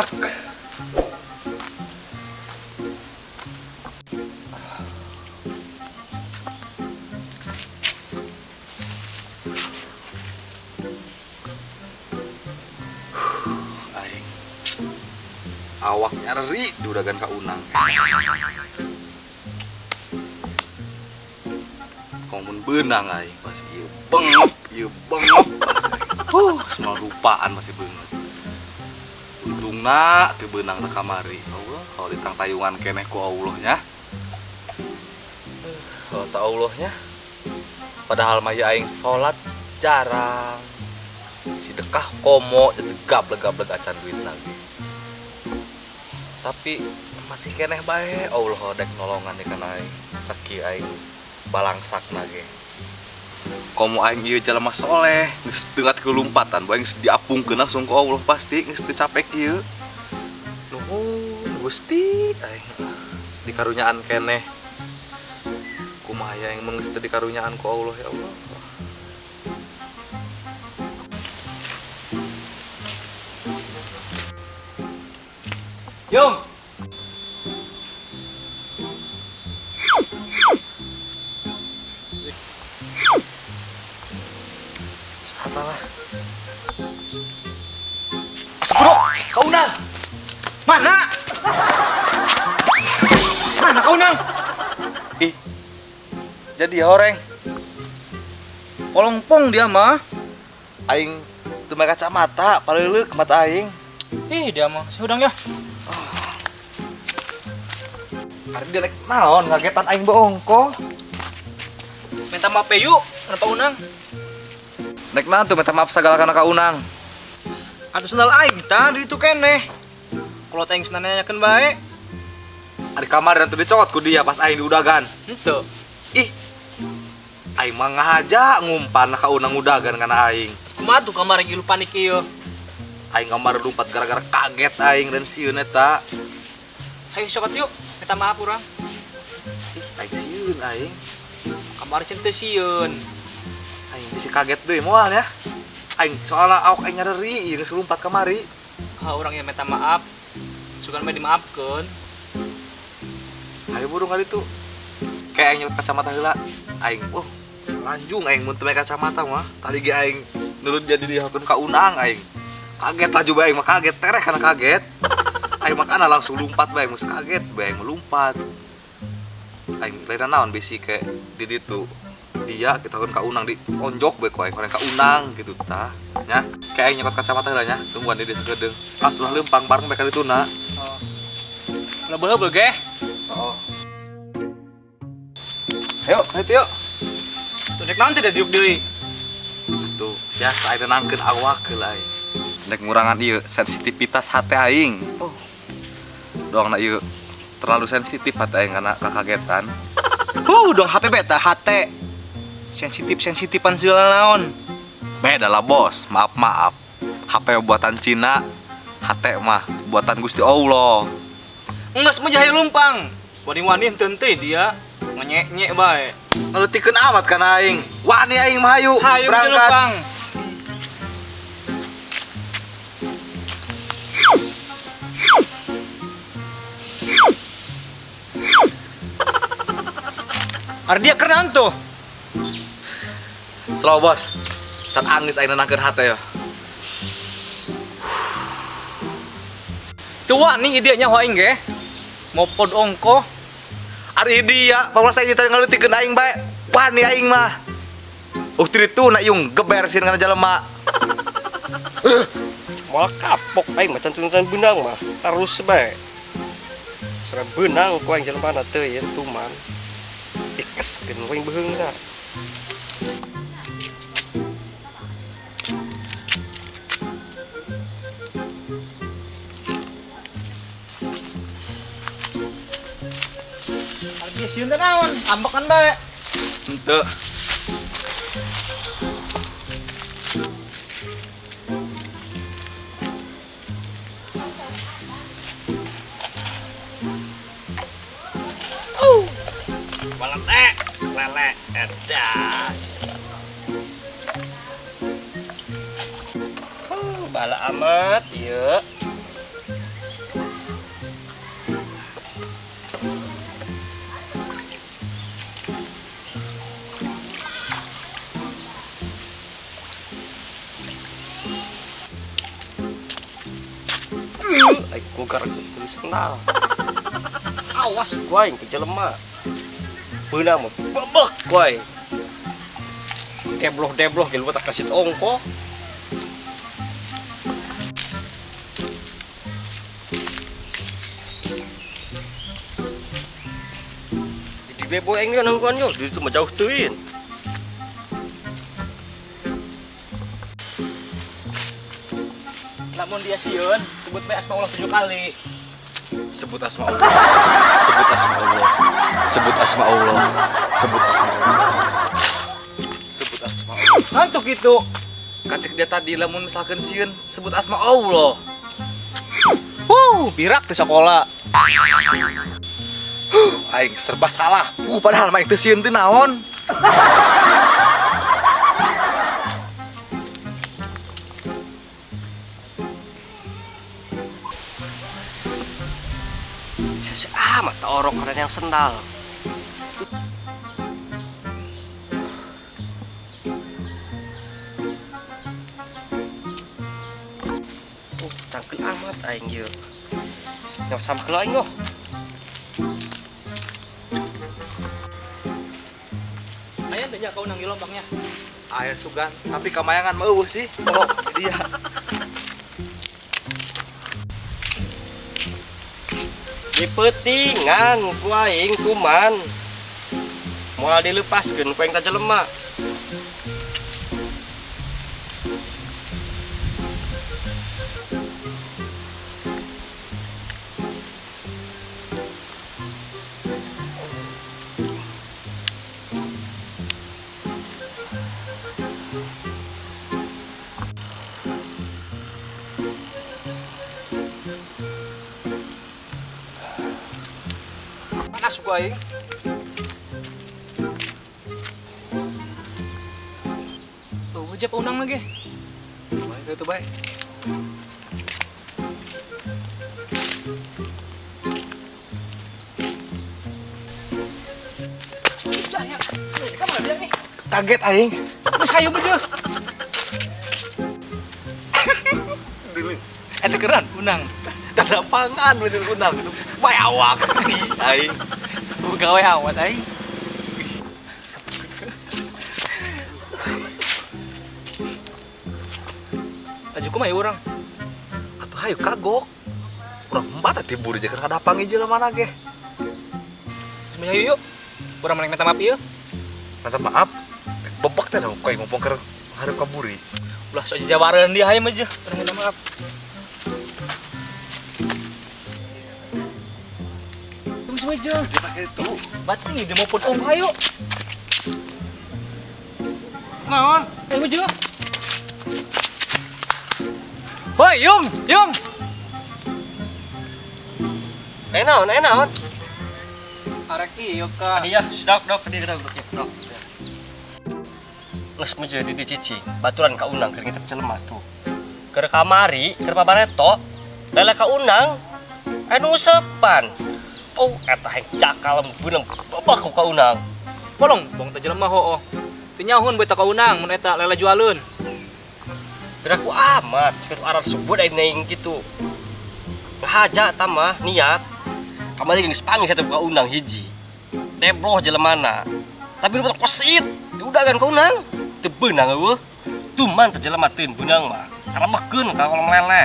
Beak. Aing awak nyeri diudagan ka unang. Komun beunang aing pasti ieu bengep, ieu bengep. Semua rupaan masih beungeut. Untungna teu beunang teh kamari. Allah, kalau ditangtayungan keneh ku Allah nya. Kalau tak Allahnya. Padahal mah aing salat jarang. Sedekah komo jadi gableg-gableg acan duit lagi. Tapi masih keneh bae Allah dek nolongan di kana aing. Sakieu aing balangsakna ge. Komo aing ieu jelema soleh, geus teu ngati kelumpatan, bae geus diapungkeun langsung ku Allah pasti geus teu capek ieu. Nuhun Gusti aing dikarunyaan keneh. Kumaha aing mun geus teu dikarunyaan ku Allah ya Allah. Yung. Salah. Astagfirullah, kau unang. Mana? Mana kau unang? Ih. Jadi ya horeng. Kolongpong dia mah. Aing teu make kacamata, paleuleuk mata aing. Ih, dia mah. Si hudang ya. Ari dia rek naon ngagetan aing boongko. Minta maaf yuk, kenapa unang? Nek naon tuh minta maaf sagala kana ka unang. Atuh sendal aing tah di ditu keneh. Kalau teh aing senanyakeun bae. Ari kamari teu dicokot ku dia pas aing diudagan. Henteu. Ih. Aing mah ngahaja ngumpan ka unang udagan kana aing. Kumaha tuh kamari ilu panik ieu? Aing kamari lumpat gara-gara kaget aing dan sieun eta. Ayo sokot yuk, minta maaf urang. Ih, aing sieun aing. Kamari cenah teu sieun. Aing bisi kaget deui moal ya. Aing soalna awak aing nyareri ieu geus lumpat kamari. Ah, urang yang minta maaf. Sugan mah dimaafkeun. Ayo buru ka ditu. Kayak aing nyokot kacamata heula. Aing, oh, lanjung aing mun teu make kacamata mah. Tadi ge aing nurut jadi dihakeun ka unang aing. Kaget laju bae aing mah kaget tereh kana kaget. Aing mah kana langsung lumpat bae geus kaget bae aing melumpat. Aing lain naon bisi ke di ditu. Dia kita kan ka unang di onjok bae ku aing orang ka unang gitu tah nya. Kayak aing nyokot kacamata heula nya, tungguan di desa geudeung. Ah, sudah leumpang bareng bae ka dituna. Oh. Ulah beuheub ge. Oh. Ayo, ayo yuk. Tuh dek naon teh diuk deui. Tuh, biasa aing nenangkeun awak heula aing. Nek ngurangan ieu sensitivitas hate aing. Oh. Doang na ieu terlalu sensitif hate aing karena kakagetan. Dong HP beta hate. Sensitif-sensitifan segala naon. Beda lah bos, maaf-maaf. HP buatan Cina, hate mah buatan Gusti Allah. Enggak semua jahe lumpang. Wani-wani henteu dia ngenyek-nyek bae. Ngeletikeun amat kana aing. Wani aing mah hayu, hayu berangkat. Lumpang. Ardia keren tuh. Slow bos. Cat angis aing nenangkeun hate ya. Tua nih idenya aing ge. Mopod ongko. Ari dia, pamula saya tadi ngeletikeun aing bae. Wani aing mah. Tiri tu na yung gebersin kana jelema. Moal kapok aing mah cantuntan beunang mah. Tarus bae. Sera beunang ku aing jelema na teu yen tuman. Ikeskeun ku aing beuheungna. Ardi sieun teh naon? Ambekan bae. Henteu. Balete, lele, edas. Bala amat, ieu. Aing gogar teu sendal. Awas ku aing ke jelema. Beunang mah bebek ku aing. Debloh-debloh ge lu tak kasih ongko. Di bebo aing nangguan yo, di itu mah jauh teuing. Lamun dia sieun, sebut bae asma Allah 7 kali. Sebut asma Allah. Sebut asma Allah. Sebut asma Allah. Sebut asma Allah. Sebut asma Allah. Ngantuk gitu. Kan cek dia tadi lamun misalkan sieun sebut asma Allah. Huh, birak di sekolah. Aing serba salah. Padahal mah aing teu sieun teh naon. Si amat tak orok kalian yang sendal. Cangkel amat aing ieu. Nyawa sama keula aing oh. Aya teh nya kau nang lompangnya. Aya sugan, tapi kamayangan mah eueuh sih. Oh, dia. Dipetingan ku aing kuman. Moal dilepaskeun ku aing ta jelema. Panas ku aing. Tuh, aja paunang lagi. Baik itu baik. Kaget aing. Geus hayu mah. Eta keren unang. Dada pangan bener unang. Bae awak aing. Gawe awak aing. Aju kumaha urang? Atuh hayu kagok. Urang empat teh tibur jeung kada panggih jelema mana ge. Semuanya hayu yuk. Urang mending minta maaf ieu. Minta maaf. Bebek teh dong kayak ngomong keur hareup ka buri. Ulah sok jawareun dia hayu mah jeung. Urang minta maaf. Tunggu semua jeung. Dipakai itu. Bating dia mau potong hayu. Naon? Hayu mah jeung. Woi, Yung, Yung. Naon, naon. Arek ieu ka. Iya, dok, dok, dia dok, dok. Geus mah jadi dicicing, baturan ka unang keur ngitep jelema tuh. Keur kamari, keur pabareto, lele ka unang, anu sepan. Oh, eta hayang cakal beunang babak ku ka unang. Bolong, bong teh jelema hooh. Teu nyahun bae ta ka unang mun eta lele jualeun. Gerak ku amat, cek aran sebut aing naing kitu. Ngahaja ta mah niat. Kamari geus panggih eta ka unang hiji. Debloh jelemana. Tapi lu pesit, diudagan ka unang. Teu beunang eueuh. Tuman teh jelema teu beunang mah. Karebehkeun ka kolong lele.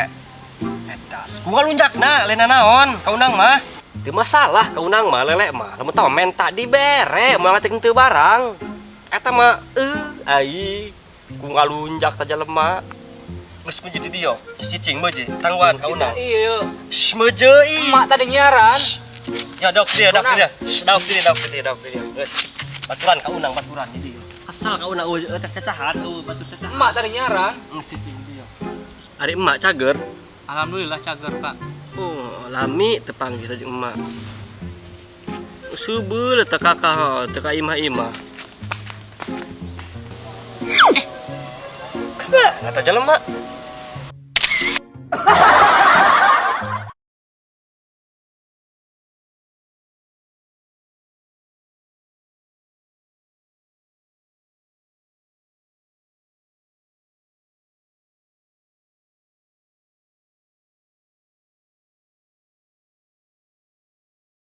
Edas. Ku ngalunjakna lain naon ka unang mah. Teu masalah ka unang mah lele mah. Lamun tah menta dibere moal ngacek teu barang. Eta mah ai ku ngalunjak teh jelema. Geus menjadi dia, geus cicing meuje, tangguhan ka unang. Iya. Shh, meuje ih. Emak tadi nyiaran. Ya dok dia, dok dia. Shh, dok dia, dok dia, dok dia. Geus. Baturan ka unang, baturan jadi. Asal ka unang eueuh cacahan, eueuh batur cacahan. Emak tadi nyiaran. Geus cicing dia. Ari emak cager. Alhamdulillah cager, Pak. Oh, lami teu panggih jeung emak. Subeul teu kakah, teu ka imah-imah. Kemana? Ngata jelema.